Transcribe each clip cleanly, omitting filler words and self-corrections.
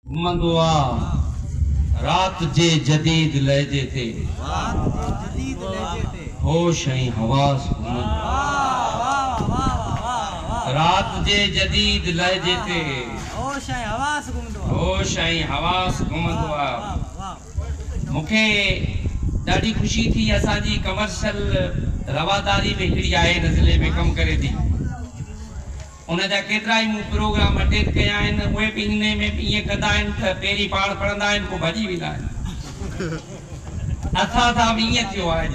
گهمندو آ رات جي جديد لهجي تي. هوش ۽ حواس گهمندو آ رات جي جديد لهجي تي. هوش ۽ حواس گهمندو آ. مون کي ڏاڍي خوشي ٿي اسان جي ڪمرشل رواداري به هڪڙي آهي هن ضلعي ۾ ڪم ڪري ٿي. ان جا ڪيترائي مون پروگرام اٽينڊ ڪيا آهن، اهي به انهي ۾ به ائين ڪندا آهن ته پهرين پاڻ پڙهندا آهن پوء ڀڄي ويندا آهن. اسان سان به ائين ٿيو آهي اڄ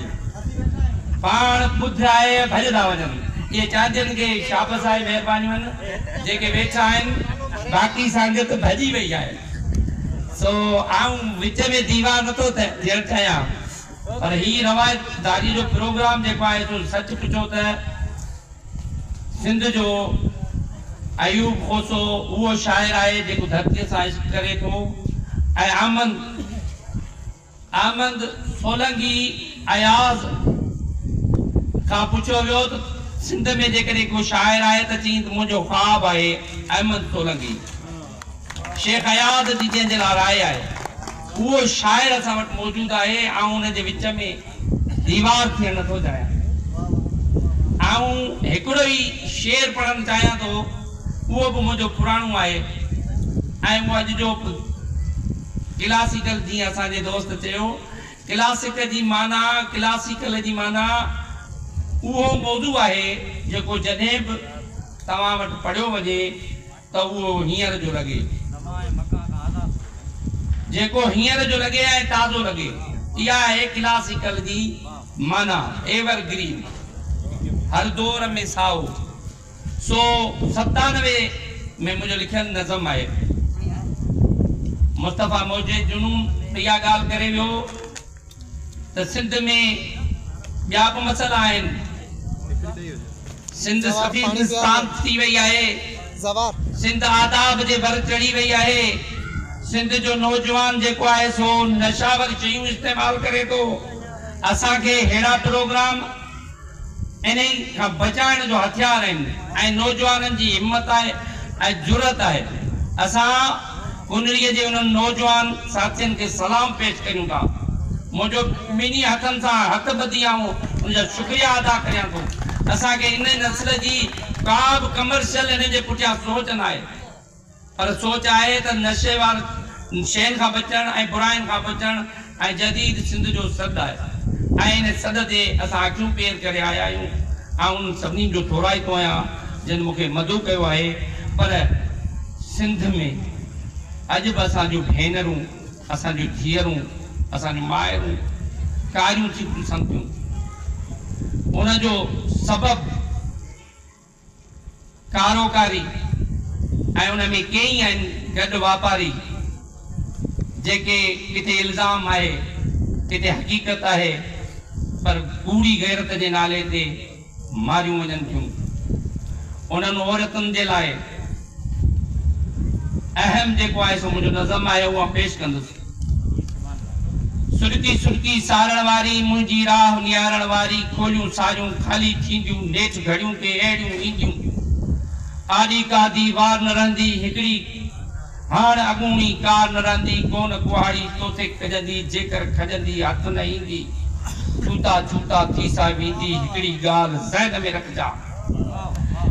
پاڻ ٻڌائي ڀڄندا وڃن. اهي چانڊين کي شابس آهي مهربانيون آهن جيڪي ويٺا آهن باقي سنگت ڀڄي وئي آهي سو آئون وچ ۾ ديوار نٿو ٿيڻ چاهيان پر هي رواداري جو پروگرام جيڪو آهي سو سچ پڇو ته سنڌ جو ايوب کوسو اهو شاعر آهي جيڪو ڌرتيء سان عشق ڪري ٿو ۽ احمد احمد سولنگي اياز کان پڇيو ويو ته سنڌ ۾ جيڪڏهن ڪو شاعر آهي ته چيائين ته منهنجو خواب آهي احمد سولنگي. شيخ اياز جي جنهن جي لاء راء آهي اهو شاعر اسان وٽ موجود آهي آئون ان جي وچ ۾ ديوار ٿيڻ نٿو چاهيان. آئون هڪڙو ئي شعر پڙهڻ چاهيان ٿو اهو به منهنجو پراڻو آهي ۽ اهو اڄ جو ڪلاسيڪل جيئن اسان جي دوست چيو ڪلاسڪ جي معنيٰ ڪلاسيڪل جي معنيٰ اهو موضوع آهي جيڪو جڏهن به توهان وٽ پڙهيو وڃي ته اهو هينئر جو لڳي. جيڪو هينئر جو لڳي ۽ تازو لڳي. اها آهي ڪلاسيڪل جي معنيٰ، ايور گرين، هر دور ۾ سائو. سو 97 ۾ منهنجو لکيل نظم آهي. مصطفيٰ موجي جنون اها ڳالهه ڪري ويو. ته سنڌ ۾ ٻيا به مسئلا آهن، سنڌ سفيدستان ٿي وئي آهي، سنڌ آداب جي ور چڙهي وئي آهي، سنڌ جو نوجوان جيڪو آهي سو نشاور شيون استعمال ڪري ٿو، اسان کي ههڙا پروگرام. انهي کان بچائڻ جو هٿيار آهن ۽ نوجوانن جي همت آهي ۽ جرئت آهي. اسان ڪنري جي انهن نوجوان ساٿين کي سلام پيش ڪريون ٿا. منهنجو ٻنهي هٿن سان هٿ ٻڌي آئون ان جا شڪريا ادا ڪريان ٿو. اسان کي ان نسل جي ڪا به ڪمرشل انهن جي پٺيان سوچ ناهي. پر سوچ آهي ته نشي وارن شين کان بچڻ ۽ براين کان بچڻ ۽ جديد سنڌ جو سڏ آهي ۽ ان سڏ تي اسان اکيون پير ڪري آيا آهيون. آئون انهن سڀني جو ٿورائتو آهيان جن مون کي مدعو ڪيو آهي پر سنڌ ۾ اڄ به اسان جون ڀينرون، اسان جون ڌيئرون، اسان جون مائرون ڪاريون ٿي پسن ٿيون. ان جو سبب. ڪاروڪاري ۽ ان ۾ ڪيئي آهن گڏ واپاري جيڪي ڪٿي الزام آهي ڪٿي حقيقت آهي پر ڪوڙي غيرت جي نالي تي ماريون وڃن ٿيون انهن عورتن جي لاء اهم جيڪو آهي سو منهنجو نظم آهي اهو آئون پيش ڪندس. سڏڪي سڏڪي سارڻ واري، منهنجي راهه نهارڻ واري، کوليون ساريون خالي ٿينديون، نيٺ گهڙيون ڪي اهڙيون اينديون، آڏي ڪا ديوار نه رهندي، هڪڙي هاڻ اڳوڻي ڪار نه رهندي، ڪونه ڪهاڙي توتي کڄندي، جيڪر کڄندي هٿ نه ايندي، ڇوتا ڇوتا ٿي سا ويندي، هڪڙي ڳالهه ذهن ۾ رکجان.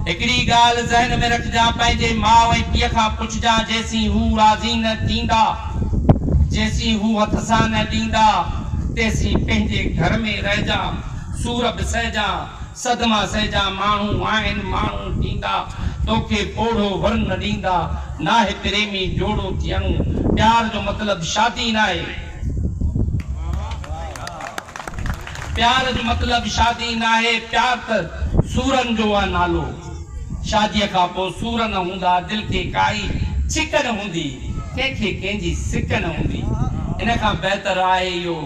هڪڙي ڳالهه ذهن ۾ رکجان، پنهنجي ماء ۽ پيء کان پڇجان، جيسين هو راضي نه ٿيندا، جيسين هو هٿ سان نه ڏيندا، تيسين پنهنجي گهر ۾ رهجان، سور به سهجان، صدما سهجان، ماڻهو آهن ماڻهو ٿيندا، توکي پوڙهو ور نه ڏيندا، ناهي پريمي جوڙو ٿيڻو، پيار جو مطلب شادي ناهي. پيار جو مطلب شادي ناهي، پيار ته سورن جو آ نالو. شاديء کان پوء سور نه هوندا، دل کي ڪائي ڇڪ نه هوندي، ڪنهن کي ڪنهن جي سڪ نه هوندي. ان کان بهتر آهي اهو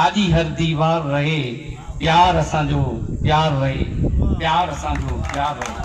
آڏي هر ديوار رهي، پيار اسان جو پيار رهي، پيار اسان جو پيار رهي.